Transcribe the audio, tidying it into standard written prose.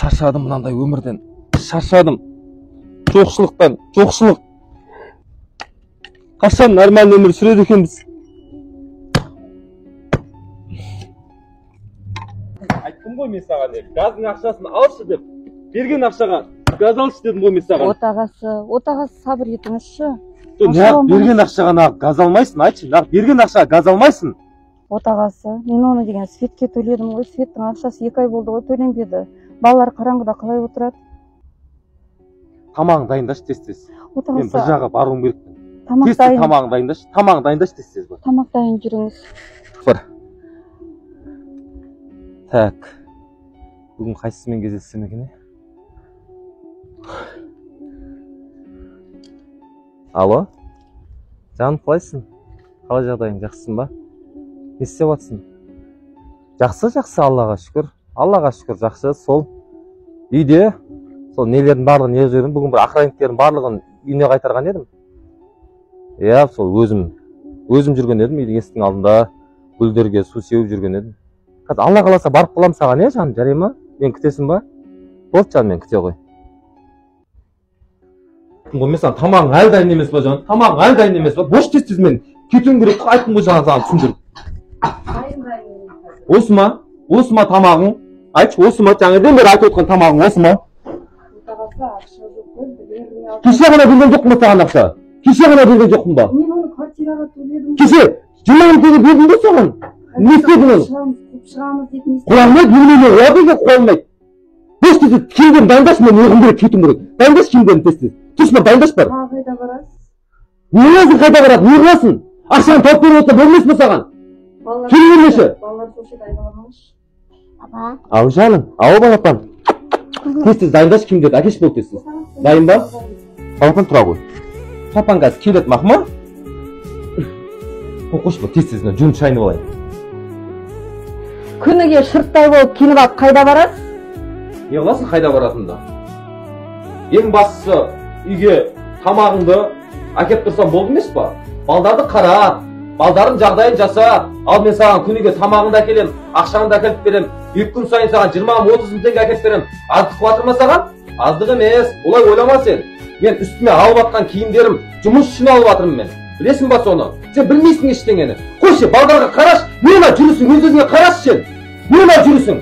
Шаршадым мынандай өмірден. Шаршадым. Жоқшылықтан, жоқшылық. Қашан нормальный өмір сүреді екенбіз? Айттым ғой мен саған, газдың ақшасын алшы деп. Берген ақшаға газ алшы дедім ғой мен саған. Отағасы, отағасы, сабыр етіңізші. Неғып берген ақшаға нағып газ алмайсың, айтшы, неғып берген ақшаға газ алмайсың? Отағасы, мен оны деген светке төледім ғой, светтің ақшасы 2 ай болды ғой, төленбеді. Балалар қараңғыда қалай отырады? Тамағын дайындашы тез-тез. Отағасы, мен бір жаққа баруым керек. Тамақ тез-тез дайын. Тамағын дайындашы, тамағын дайындашы тез-тез. Тамақ дайын, жүріңіз. Бар. Так. Бүгін қайсысымен кездессем екен? Алло? Жаным, қалайсың? Қалай жағдайың, жақсысың ба? Не істеп жатсың? Жақсы, жақсы, Аллаға шүкір. Аллаға шүкір, жақсы. Сол үйде, сол нелердің барлығын не жүрдім. Бүгін бір охранниктердің барлығын үйіне қайтарған едім. Иә, сол өзім жүрген едім, үйдің есіктің алдында гүлдерге су сеуіп жүрген едім. Қазір Алла қаласа барып қаламын саған, е, жаным, жарай ма? Мен күтесің ба? Болды, жаным, мен күте ғой. Мен саған тамағың әлі дайын емес па, жаным? Тамағың әлі дайын емес па? Бош, тез-тез мен кетуім керек қой, айттым ғой жаңа саған түсіндіріп. Осы ма? Осы ма тамағың? Айтшы, осы ма? Жаңадан бері айтып отқан тамағың осы ма? Кеше ғана берген жоқпын ба саған ақша? Кеше ғана берген жоқпын ба? Мен оны квартираға төледім. Кеше 20 мың теңге бердім ғой саған. Не істедің оны? Шығамыз деп не істедің? Қуа алмайды, немене қуады екен, қуа алмайды. Бош, тез киімдерін дайындашы, мен неғым керек, кетуім керек. Дайындашы киімдерін тез-тез. Тұршы бар, дайындашы бар. Қайда барасыз? Не қыласың, қайда барасың, не қыласың? Ақшаны тауып беріп отырса болмас па саған? Келе бермеші. Балалар сол жерде айналамаңызшы. Апа. Ау жаным, ау балапан. Тез-тез дайындашы киімдерді, әкеш болды тез-тез. Дайын ба? Балапан тұра ғой. Папаң қазір келеді, мақма? Қойшы бұл, тез-тез жуынып шайынып алайын. Күніге шырттай болып киініп алып қайда барасыз? Не қыласың қайда баратынды? Ең бастысы үйге тамағыңды әкеп тұрсам болды емес па? Балдарды қара, балдардың жағдайын жаса. Ал мен саған күніге тамағыңды әкелем, ақшаңды әкеліп берем. 2 күн сайын саған 20 мың, 30 мың теңге әкеліп берем. Аздық қылып ма саған? Аздық емес, олай ойлама сен. Мен үстіме алып атқан киімдерім жұмыс үшін алып жатырмын мен. Білесің ба соны? Сен білмейсің ештеңені. Қойшы, балдарға қарашы, не ма жүрісің, өз өзіңе қарашы сен. Не ма жүрісің?